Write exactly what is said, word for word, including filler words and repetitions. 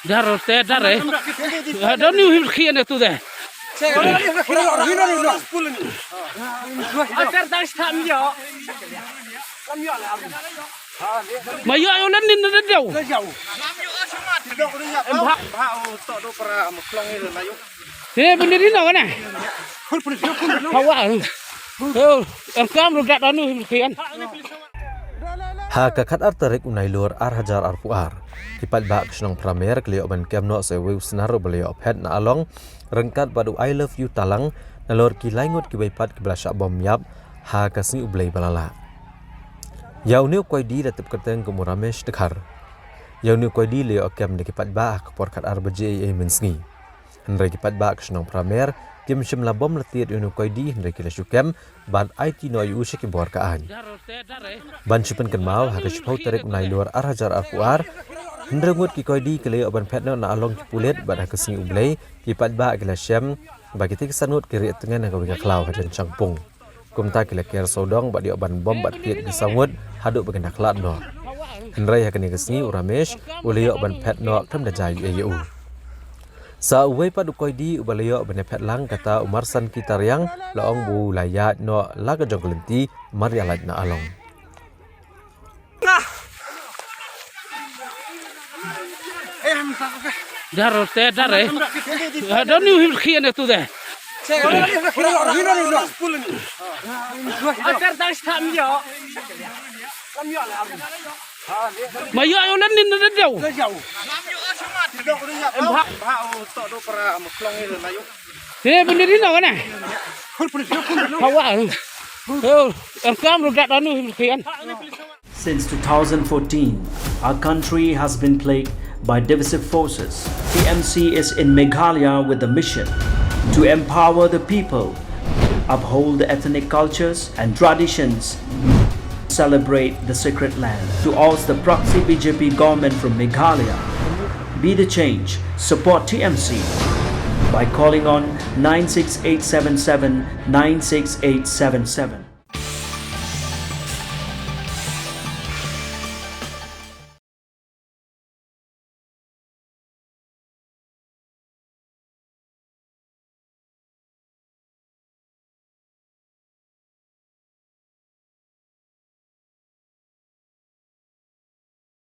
Dar te dar eh. Don't you him khi ane tu de. Ma yo yo len nin de deu. Em ha. He bun di no ne. Hawa. Em kam ru dat anu him khi an. Ha ka khat ar tarik u Nailur ar hajar arphew ar, ki paidbah ka shnong Pramer ki la ïoh ban kem noh sa uwei u snar uba la ïoh phet na along ryngkat bad u I love you talang, nalor ki lai ngut kiwei pat kiba la shah bom ïap ha ka sngi U Blei ba la lah. Ïa une u koidi la tip kyrteng kum u Ramesh Dkhar. Ïa une u koidi la ïoh kem da ki paidbah ha ka por khat ar baje ei ei mynsngi. Hynrei ki paidbah ka shnong Pramer kim shym la bom la tied ïa une u koidi, hynrei ki la shu kem bad aiti noh ïa u sha ki bor ka aiñ. Ban shu pynkynmaw, ha ka shiphew tarik u Nailur ar hajar arphew ar, hynriew ngut ki koidi ki la ïoh ban phet noh na along ki pulit bad ha ka sngi U Blei ki paidbah ki la shem ba kitei ki san ngut ki rieh tngen ha kawei ka khlaw hajan shangpung. Kumta ki la ker sawdong bad ïoh ban bom bad tied ki saw ngut haduh ba kin da khlad noh. Hynrei ha kane ka sngi u Ramesh u la ïoh ban phet noh khlem da jia ei ei ïa u. Sa uwei pat u koidi uba la ïoh ban ïaphet lang, kata u Marsan Kitariang, la ong ba u la ïaid noh la ka jong ka lynti mar ïa lait na along. Dar te dar eh. Don't you him khi ane tu de. Ma yo yo len nin de deu. Em ha. He bun di no ne. Hawa. Em kam ru dat anu him khi an. Since two thousand fourteen, our country has been plagued by divisive forces. T M C is in Meghalaya with the mission to empower the people, uphold the ethnic cultures and traditions, celebrate the sacred land. To oust the proxy B J P government from Meghalaya, be the change, support T M C by calling on nine six eight seven seven nine six eight seven seven.